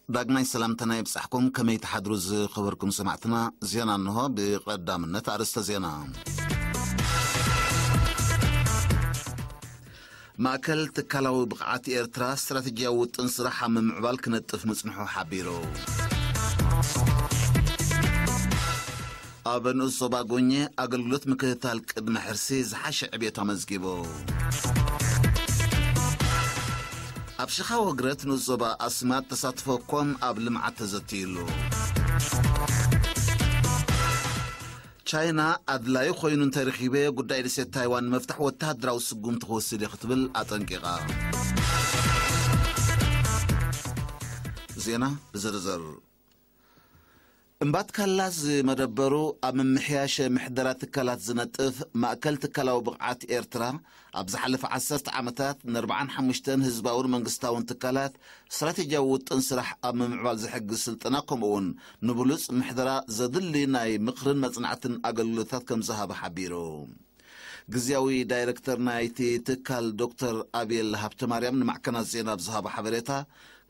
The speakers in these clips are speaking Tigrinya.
ዳግማይ ሰላምታና ይብጻሕኩም። ከመይ ትሓድሩ ዝኸበርኩም ሰማዕትና? ዜና እንሆ። ብቐዳምነት ኣርእስተ ዜና። ማእከል ትካላዊ ብቕዓት ኤርትራ ስትራተጂያዊ ውጥን ስራሕ ኣብ ምምዕባል ክነጥፍ ምጽንሑ ሓቢሩ። ኣብ ንኡስ ዞባ ጎኘ ኣገልግሎት ምክትታል ቅድመ ሕርሲ ዝሓሸ ዕብየት ኣመዝጊቡ። ኣብ ሽኻ ወግረት ንኡስ ዞባ ኣስማጥ ተሳትፎ ኮም ኣብ ልምዓት ተዘትዩሉ። ቻይና ኣድላዩ ኮይኑ እንተረኺበ ጉዳይ ደሴት ታይዋን ንምፍታሕ ወተሃደራዊ ስጉምቲ ክወስድ እየ ክትብል ኣጠንቂቓ። ዜና ብዝርዝር። እምባትካላ ዝመደበሩ ኣብ ምምሕያሽ ምሕደራ ትካላት ዝነጥፍ ማእከል ትካላዊ ብቕዓት ኤርትራ፣ ኣብ ዝሓለፈ ዓሰርተ ዓመታት ንኣርባዓን ሓሙሽተን ህዝባውን መንግስታውን ትካላት ስትራቴጂያዊ ውጥን ስራሕ ኣብ ምምዕባል ዝሕግዝ ስልጠና፣ ከምኡ'ውን ንብሉጽ ምሕደራ ዘድሊ ናይ ምኽርን መጽናዕትን ኣገልግሎታት ከም ዝሃበ ሓቢሩ። ግዝያዊ ዳይረክተር ናይቲ ትካል ዶክተር ኣቤል ሃብተማርያም ንማዕከናት ዜና ኣብ ዝሃቦ ሓበሬታ፣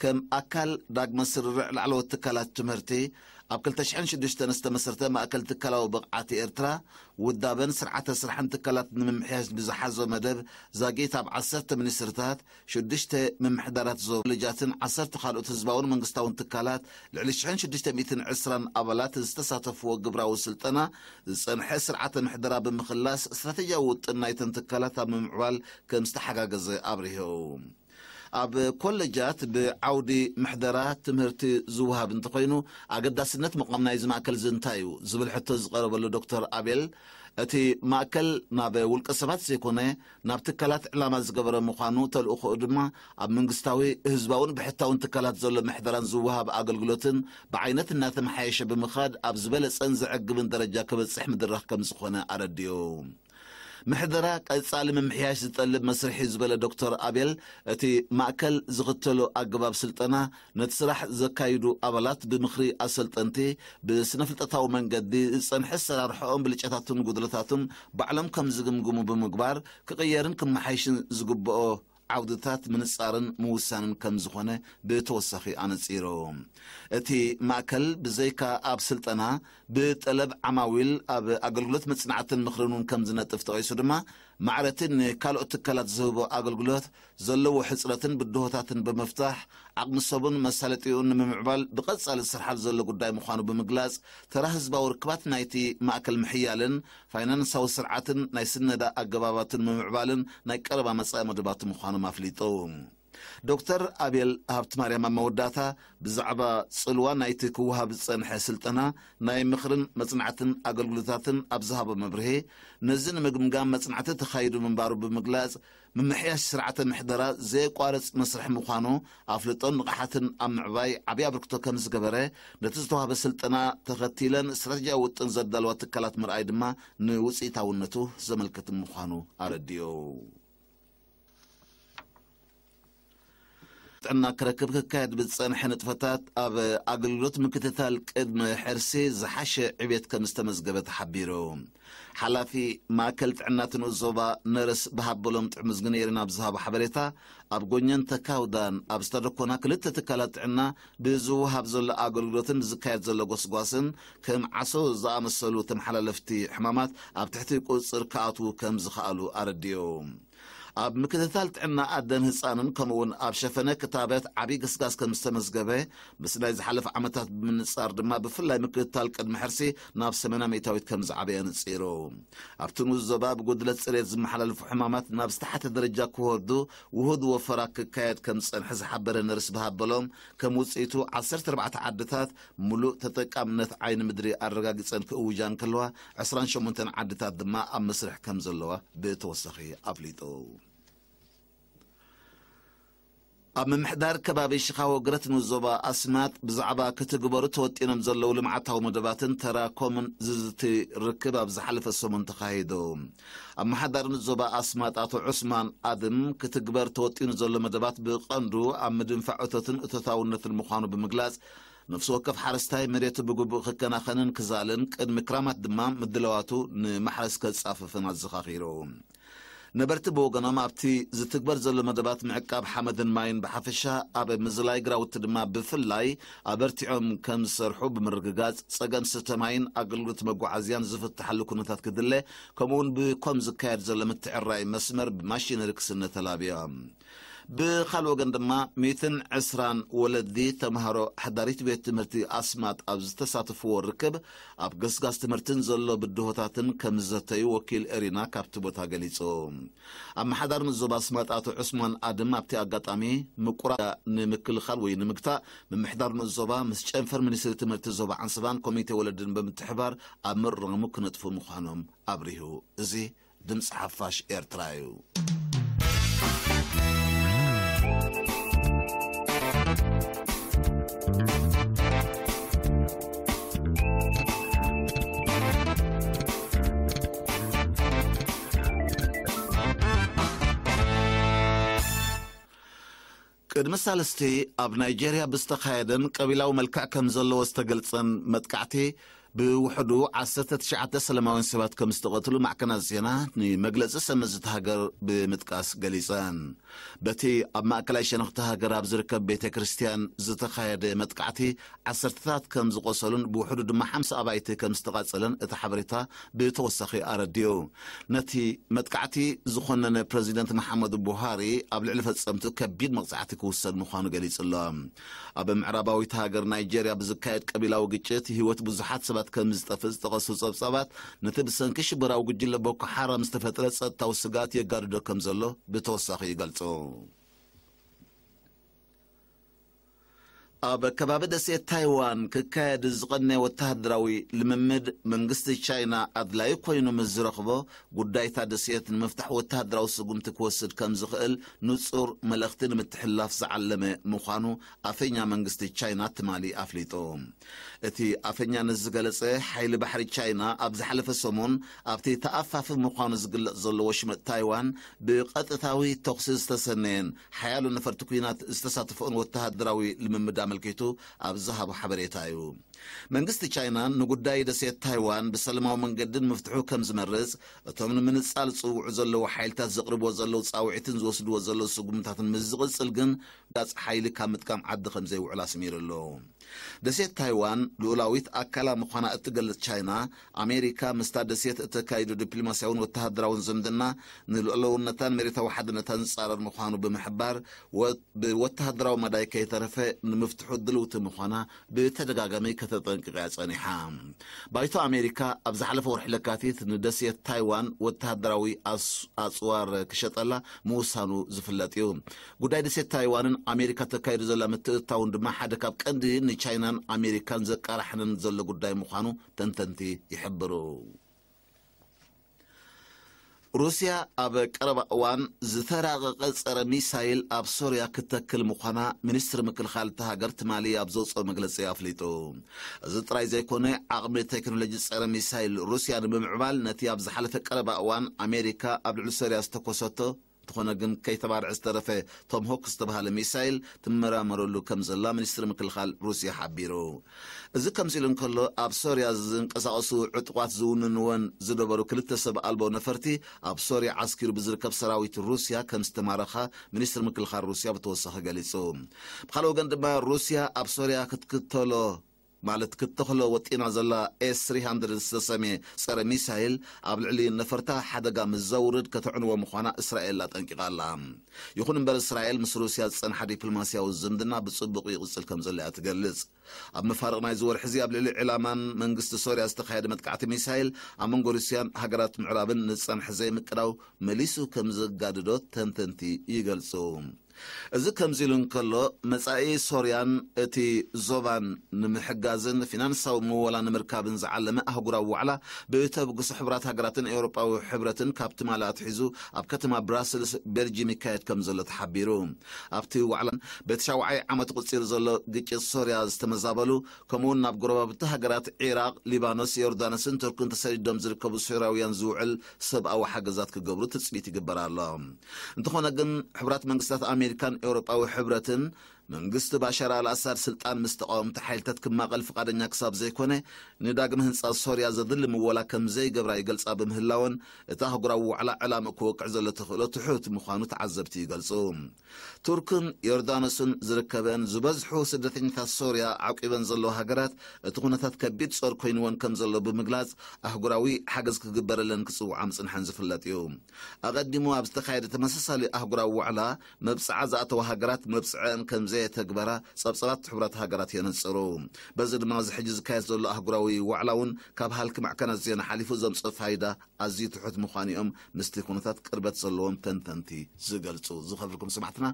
ከም ኣካል ዳግመ ስርርዕ ላዕለዎት ትካላት ትምህርቲ፣ ኣብ ክልተ ሽሕን ሽዱሽተን ዝተመስረተ ማእከል ትካላዊ ብቕዓት ኤርትራ፣ ውዳበን ስርዓተ ስራሕን ትካላት ንምምሕያሽ ብዝሓዞ መደብ ዛጊት ኣብ ዓሰርተ ሚኒስትርታት፣ ሽዱሽተ ምምሕዳራት ዞባ፣ ኮሌጃትን ዓሰርተ ካልኦት ህዝባውን መንግስታውን ትካላት፣ ልዕሊ ሽሕን ሽዱሽተ ሚእትን ዕስራን ኣባላት ዝተሳተፍዎ ግብራዊ ስልጠና፣ ዝጸንሐ ስርዓተ ምሕደራ ብምኽላስ ስትራተጂያዊ ውጥን ናይተን ትካላት ኣብ ምምዕባል ከም ዝተሓጋገዘ ኣብሪሁ። ኣብ ኮሌጃት ብዓውዲ ምሕደራ ትምህርቲ ዝወሃብ እንተኾይኑ፣ ኣገዳስነት ምቋም ናይዚ ማእከል እዚ እንታይ እዩ ዝብል ሕቶ ዝቐረበሉ ዶክተር ኣቤል፣ እቲ ማእከል ናብ ውልቀ ሰባት ዘይኮነ ናብ ትካላት ዕላማ ዝገበረ ምዃኑ፣ ተልእኾኡ ድማ ኣብ መንግስታዊ፣ ህዝባውን ብሕታውን ትካላት ዘሎ ምሕደራን ዝወሃብ ኣገልግሎትን ብዓይነት እናተመሓየሸ ብምኻድ ኣብ ዝበለጸን ዘዕግብን ደረጃ ክበጽሕ ምድራኽ ከም ዝኾነ ኣረዲኡ። ምሕደራ ቀጻሊ ምምሕያሽ ዝጠልብ መስርሕ እዩ ዝበለ ዶክተር ኣቤል፣ እቲ ማእከል ዝኽተሎ ኣገባብ ስልጠና ነቲ ስራሕ ዘካይዱ ኣባላት ብምኽሪ ኣሰልጠንቲ ብስነ ፍልጠታዊ መንገዲ ዝጸንሐ ኣሰራርሕኦም ብልጫታቱን ጉድለታቱን ባዕሎም ከም ዝግምግሙ ብምግባር ክቕየርን ክመሓይሽን ዝግብኦ ዓውድታት ምንጻርን ምውሳንን ከም ዝኾነ ብተወሳኺ ኣነጺሩ። እቲ ማእከል ብዘይካ ኣብ ስልጠና ብጠለብ ዓማዊል ኣብ ኣገልግሎት መጽናዕትን ምኽርን እውን ከም ዝነጥፍ ተቐይሱ ድማ፣ ማዕረቲ ንካልኦት ትካላት ዝህቦ ኣገልግሎት ዘለዎ ሕጽረትን ብድሆታትን ብምፍታሕ፣ ዓቕሚ ሰቡን መሳለጢኡን ንምምዕባል ብቐጻሊ ዝስርሓሉ ዘሎ ጉዳይ ምዃኑ ብምግላጽ፣ ተራ ህዝባዊ ርክባት ናይቲ ማእከል ምሕያልን ፋይናንሳዊ ስርዓትን ናይ ስነዳ ኣገባባትን ምምዕባልን ናይ ቀረባ መጻኢ መደባቱ ምዃኖም ኣፍሊጡ። ዶክተር ኣቤል ሃብትማርያም ኣብ መወዳእታ ብዛዕባ ጽልዋ ናይቲ ክወሃብ ዝጸንሐ ስልጠና ናይ ምኽርን መጽናዕትን ኣገልግሎታትን ኣብ ዝሃቦ መብርሂ፣ ነዚ ንምግምጋም መጽናዕቲ ተኻይዱ ምንባሩ ብምግላጽ፣ ምምሕያሽ ስርዓተ ምሕደራ ዘየቋርጽ መስርሕ ምዃኑ፣ ኣፍልጦን ንቕሓትን ኣብ ምዕባይ ዓቢ ኣበርክቶ ከም ዝገበረ፣ ነቲ ዝተዋህበ ስልጠና ተኸቲለን ስትራተጂያዊ ውጥን ዘዳለዋ ትካላት ምርኣይ ድማ ንውጽኢታውነቱ ዘመልክት ምዃኑ ኣረዲኡ። ጥዕና ክረክብ ክካየድ ብዝጸንሐ ንጥፈታት ኣብ ኣገልግሎት ምክትታል ቅድመ ሕርሲ ዝሓሸ ዕብየት ከም ዝተመዝገበ ተሓቢሩ። ሓላፊ ማእከል ጥዕና እቲ ንኡስ ዞባ ነርስ ብሃበሎም ጥዕሙዝ ግን ኤሪና ኣብ ዝሃቦ ሓበሬታ፣ ኣብ ጎኘን ተካውዳን ኣብ ዝተደኮና ክልተ ትካላት ጥዕና ብዝወሃብ ዘሎ ኣገልግሎትን ብዝካየድ ዘሎ ጎስጓስን ከም ዓሶ ዝኣመሰሉ ተመሓላለፍቲ ሕማማት ኣብ ትሕቲ ቁጽጽር ክኣትዉ ከም ዝኸኣሉ ኣረዲኡ። ኣብ ምክትታል ጥዕና ኣደን ህጻንን ከምኡውን ኣብ ሸፈነ ክታበት ዓቢ ግስጋስ ከም ዝተመዝገበ ምስ ናይ ዝሓለፈ ዓመታት ብምንጻር ድማ ብፍላይ ምክትታል ቅድሚ ሕርሲ ናብ ሰማንያ ሚእታዊት ከም ዝዓበየ ኣነጺሩ። ኣብቲ ንኡስ ዞባ ብጉድለት ጽሬት ዝመሓላለፉ ሕማማት ናብ ዝተሓተ ደረጃ ክወርዱ ውሁድ ወፈራ ክካየድ ከም ዝጸንሐ ዝሓበረ ነርስ ብሃበሎም፣ ከም ውጽኢቱ ዓሰርተ ኣርባዕተ ዓድታት ምሉእ ተጠቃምነት ዓይኒ ምድሪ ኣረጋጊጸን ክእውጃ እንከለዋ፣ ዕስራን ሸሞንተን ዓድታት ድማ ኣብ መስርሕ ከም ዘለዋ ብተወሳኺ ኣፍሊጡ። ኣብ ምምሕዳር ከባቢ ሽኻዎ ግረት ንኡስ ዞባ ኣስማጥ ብዛዕባ ክትግበሩ ተወጢኖም ዘለዉ ልምዓታዊ መደባትን ተራኮምን ዝዝቲ ርክብ ኣብ ዝሓለፈ ሰሙን ተኻሂዱ። ኣመሓዳሪ ንኡስ ዞባ ኣስማጥ ኣቶ ዑስማን ኣድም፣ ክትግበር ተወጢኑ ዘሎ መደባት ብቐንዱ ኣብ ምድንፋዕ እቶትን እቶታውነትን ምዃኑ ብምግላጽ፣ ነፍሲ ወከፍ ሓረስታይ መሬቱ ብግቡእ ክከናኸንን ክዛልን፣ ቅድሚ ክራማት ድማ ምድላዋቱ ንማሕረስ ከጻፍፍን ኣዘኻኺሩ። ነበርቲ ብወገኖም ኣብቲ ዝትግበር ዘሎ መደባት ምዕቃብ ሓመድን ማይን ብሓፈሻ ኣብ ምዝላይ ግራውቲ ድማ ብፍላይ ኣበርቲዖም ከም ዝሰርሑ ብምርግጋጽ ጸገም ስተ ማይን ኣገልግሎት መጓዓዝያን ዝፍትሓሉ ኩነታት ክድለ ከምኡውን ብኮም ዝካየድ ዘሎ ምትዕራይ መስመር ብማሽነሪ ክስነ ተላብዮም። ብኻል ወገን ድማ ሚትን ዕስራን ወለዲ ተምሃሮ ሓዳሪት ቤት ትምህርቲ ኣስማጥ ኣብ ዝተሳተፍዎ ርክብ ኣብ ገስጋስ ትምህርትን ዘሎ ብድሆታትን ከም ዝዘተዩ ወኪል ኤሪና ካብቲ ቦታ ገሊጹ። ኣመሓዳሪ ንዞባ ኣስማጥ ኣቶ ዑስማን ኣድም ኣብቲ ኣጋጣሚ ምቁራ ንምክልኻል ወይ ንምግታእ ምምሕዳር ንኡስ ዞባ ምስ ጨንፈር ሚኒስትሪ ትምህርቲ ዞባ ዓንስባን ኮሚቴ ወለድን ብምትሕባር ኣብ ምእራሙ ክነጥፉ ምዃኖም ኣብሪሁ። እዚ ድምፂ ሓፋሽ ኤርትራ እዩ። ቅድሚ ሳልስቲ ኣብ ናይጄርያ ብዝተኻየደን ቀቢላዊ መልክዕ ከም ዘለዎ ዝተገልጸን መጥቃዕቲ ብውሕዱ ዓሰርተ ትሽዓተ ሰላማውያን ሰባት ከም ዝተቐትሉ ማዕከናት ዜና ንመግለጺ ሰመዚ እታ ሃገር ብምጥቃስ ገሊጸን። በቲ ኣብ ማእከላይ ሸነኽቲ ሃገር ኣብ ዝርከብ ቤተ ክርስቲያን ዝተኻየደ መጥቃዕቲ ዓሰርተታት ከም ዝቖሰሉን ብውሕዱ ድማ ሓምሳ ኣባይቲ ከም ዝተቓጸለን እቲ ሓበሬታ ብተወሳኺ ኣረዲኡ። ነቲ መጥቃዕቲ ዝኾነነ ፕረዚደንት መሓመዱ ቡሃሪ ኣብ ልዕሊ ፈጸምቱ ከቢድ መቕጻዕቲ ክውሰድ ምዃኑ ገሊጹ ኣሎ። ኣብ ምዕራባዊት ሃገር ናይጄርያ ብዝካየድ ቀቢላዊ ግጭት ህይወት ብዙሓት ሰባት ከም ዝጠፍእ ዝጠቐሱ ጸብጻባት ነቲ ብሰንኪ ሽበራዊ ጉጅለ ቦኮ ሓራም ዝተፈጥረ ጸጥታዊ ስጋት የጋድዶ ከም ዘሎ ብተወሳኺ ይገልጹ። ኣብ ከባቢ ደሴት ታይዋን ክካየድ ዝቐነየ ወተሃደራዊ ልምምድ መንግስቲ ቻይና ኣድላዩ ኮይኑ ምስ ዝረኽቦ ጉዳይታ ደሴት ንምፍታሕ ወተሃደራዊ ስጉምቲ ክወስድ ከም ዝኽእል ንጹር መልእኽቲ ንምትሕልላፍ ዝዓለመ ምዃኑ ኣፈኛ መንግስቲ ቻይና ትማሊ ኣፍሊጡ። እቲ ኣፈኛ ነዚ ዝገለጸ ሓይሊ ባሕሪ ቻይና ኣብ ዝሓለፈ ሰሙን ኣብቲ ተኣፋፊ ምዃኑ ዝግለጽ ዘሎ ወሽመጥ ታይዋን ብቐጥታዊ ተኹሲ ዝተሰነየን ሓያሎ ነፈርቲ ኲናት ዝተሳተፈኦን ወተሃደራዊ ልምምድ ኣመልኪቱ ኣብ ዝሃቦ ሓበሬታ እዩ። መንግስቲ ቻይና ንጉዳይ ደሴት ታይዋን ብሰላማዊ መንገዲ ንምፍትሑ ከም ዝመርጽ፣ እቶም ንምንጻል ዝጽውዑ ዘለዉ ሓይልታት ዘቕርብዎ ዘለዉ ጻውዒትን ዝወስድዎ ዘለዉ ስጉምታትን ምስ ዝቕጽል ግን ጋጽ ሓይሊ ካብ ምጥቃም ዓዲ ከም ዘይውዕል ኣስሚሩ ኣሎ። ደሴት ታይዋን ልኡላዊት ኣካላ ምዃና እትገልጽ ቻይና፣ ኣሜሪካ ምስታ ደሴት እተካይዶ ዲፕሎማስያውን ወተሃደራውን ዝምድና ንልኡላውነታን መሬታዊ ሓድነታን ዝጻረር ምዃኑ ብምሕባር፣ ወ-፣ ብወተሃደራዊ መዳይ ከይተረፈ ንምፍትሑ ድልውቲ ምዃና ብተደጋጋሚ ከተጠንቅቕ እያ ጸኒሓ። ባይቶ ኣሜሪካ ኣብ ዝሓለፈ ወርሒ ለካቲት ንደሴት ታይዋን ወተሃደራዊ ኣስ-፣ ኣጽዋር ክሸጠላ ምውሳኑ ዝፍለጥ እዩ። ጉዳይ ደሴት ታይዋንን ኣሜሪካ ተካይዱ ዘላ ምትእትታውን ድማ ሓደ ካብ ቀንዲ ንቻይናን ኣሜሪካን ዘቃራሕነን ዘሎ ጉዳይ ምዃኑ ተንተንቲ ይሕብሩ። ሩስያ ኣብ ቀረባ እዋን ዝተራቐቐ ጸረ ሚሳይል ኣብ ሶርያ ክትተክል ምዃና ሚኒስትሪ ምክልኻል እታ ሃገር ትማሊ ኣብ ዘውፅኦ መግለጺ ኣፍሊጡ። እዚ ጥራይ ዘይኮነ፣ ዓቕሚ ቴክኖሎጂ ጸረ ሚሳይል ሩስያ ንምምዕባል ነቲ ኣብ ዝሓለፈ ቀረባ እዋን ኣሜሪካ ኣብ ልዕሊ ሶርያ ዝተኮሰቶ እንተኾነ ግን ከይተባርዐ ዝተረፈ ቶምሆክ ዝተባህለ ሚሳይል ትመራመረሉ ከም ዘላ ሚኒስትሪ ምክልኻል ሩስያ ሓቢሩ። እዚ ከምዚ ኢሉ እንከሎ፣ ኣብ ሶርያ ዝንቀሳቐሱ ዕጡቓት ዝውንንወን ዝነበሩ ክልተ ሰብ ኣልቦ ነፈርቲ ኣብ ሶርያ ዓስኪሩ ብዝርከብ ሰራዊት ሩስያ ከም ዝተማረኻ ሚኒስትሪ ምክልኻል ሩስያ ብተወሳኺ ገሊጹ። ብኻልእ ወገን ድማ ሩስያ ኣብ ሶርያ ክትክተሎ ማለት ክትተኽሎ ወጢና ዘላ ኤስ ትሪ ሃንድረድ ዝተሰምየ ጸረ ሚሳይል ኣብ ልዕሊ ነፈርታ ሓደጋ ምስ ዘውርድ ከተዕንዎ ምዃና እስራኤል ኣጠንቂቓ ኣላ። ይኹን እምበር እስራኤል ምስ ሩስያ ዝጸንሓ ዲፕሎማስያዊ ዝምድና ብጽቡቕ ይቕጽል ከም ዘሎ እያ ትገልጽ። ኣብ መፋርቕ ናይዚ ወርሒ እዚ ኣብ ልዕሊ ዕላማን መንግስቲ ሶርያ ዝተኻየደ መጥቃዕቲ ሚሳይል ኣብ መንጎ ሩስያን ሃገራት ምዕራብን ንዝጸንሐ ዘይምቅዳው መሊሱ ከም ዘጋድዶ ተንተንቲ ይገልጹ። እዚ ከምዚ ኢሉ እንከሎ፣ መጻኢ ሶርያን እቲ ዞባን ንምሕጋዝን ፊናንሳዊ ምወላ ንምርካብን ዝዓለመ ኣህጉራዊ ዋዕላ ብእተብግሱ ሕቡራት ሃገራትን ኤውሮጳዊ ሕብረትን ካብ ትማሊ ኣትሒዙ ኣብ ከተማ ብራስልስ ቤልጂም ይካየድ ከም ዘሎ ተሓቢሩ። ኣብቲ ዋዕላ በቲ ሻውዓይ ዓመት ቁጺር ዘሎ ግጭት ሶርያ ዝተመዛበሉ፣ ከምኡውን ናብ ጎረባብቲ ሃገራት ዒራቕ፣ ሊባኖስ፣ ዮርዳኖስን ቱርክን ተሰዲዶም ዝርከቡ ሶርያውያን ዝውዕል ሰብኣዊ ሓገዛት ክገብሩ ትጽቢት ይግበር ኣሎ። እንተኾነ ግን፣ ሕቡራት መንግስታት ኣሜሪካን ኤውሮጳዊ ሕብረትን መንግስቲ ባሻር ኣልኣሳድ ስልጣን ምስ ተቓወምቲ ሓይልታት ክማቐል ፍቓደኛ ክሳብ ዘይኮነ፣ ንዳግመ ህንጻ ሶርያ ዘድሊ ምወላ ከም ዘይገብራ ይገልጻ ብምህላወን፣ እቲ ኣህጉራዊ ዋዕላ ዕላምኡ ክወቅዕ ዘሎ ተኽእሎ ትሑት ምዃኑ ተዓዘብቲ ይገልጹ። ቱርክን ዮርዳኖስን ዝርከበን ዝበዝሑ ስደተኛታት ሶርያ ዓቂበን ዘለዋ ሃገራት፣ እቲ ኩነታት ከቢድ ጾር ኮይንወን ከም ዘሎ ብምግላጽ፣ ኣህጉራዊ ሓገዝ ክግበረለን ክጽውዓ ምጽንሐን ዝፍለጥ እዩ። ኣቐዲሙ ኣብ ዝተኻየደ ተመሳሳሊ ኣህጉራዊ ዋዕላ፣ መብጽዓ ዝኣተዋ ሃገራት መብጽዐን ከም ዘየተግበራ ጸብጸባት ሕቡራት ሃገራት የነጽሩ። በዚ ድማ፣ እዚ ሕጂ ዝካየድ ዘሎ ኣህጉራዊ ዋዕላ እውን ካብ ሃልኪ ማዕከናት ዜና ሓሊፉ ዘምጽኦ ፋይዳ ኣዝዩ ትሑት ምዃኑ እዮም ምስቲ ኩነታት ቅርበት ዘለዎም ተንተንቲ ዝገልጹ። ዝኸብርኩም ሰማዕትና፣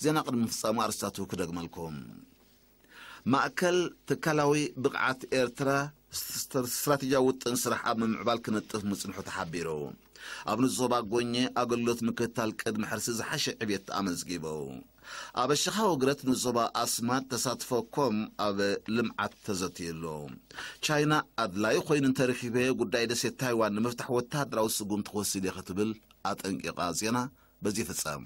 ዜና ቅድሚ ምፍጻሙ ኣርስታቱ ክደግመልኩም። ማእከል ትካላዊ ብቕዓት ኤርትራ ስትራቴጂያዊ ውጥን ስራሕ ኣብ ምምዕባል ክነጥፍ ምጽንሑ ተሓቢሩ። ኣብ ንዞባ ጎኘ ኣገልግሎት ምክትታል ቅድሚ ሕርሲ ዝሓሸ ዕብየት ኣመዝጊቡ። ኣብ ኣሸኻዊ ግረት ንዞባ ኣስማት ተሳትፎ ኮም ኣብ ልምዓት ተዘትዩ ኣሎ። ቻይና ኣድላዩ ኮይኑ እንተረኺበ ጉዳይ ደሴት ታይዋን ንምፍታሕ ወታደራዊ ስጉምቲ ክወስድ እየ ክትብል ኣጠንቂቓ። ዜና በዚ ይፍጸም።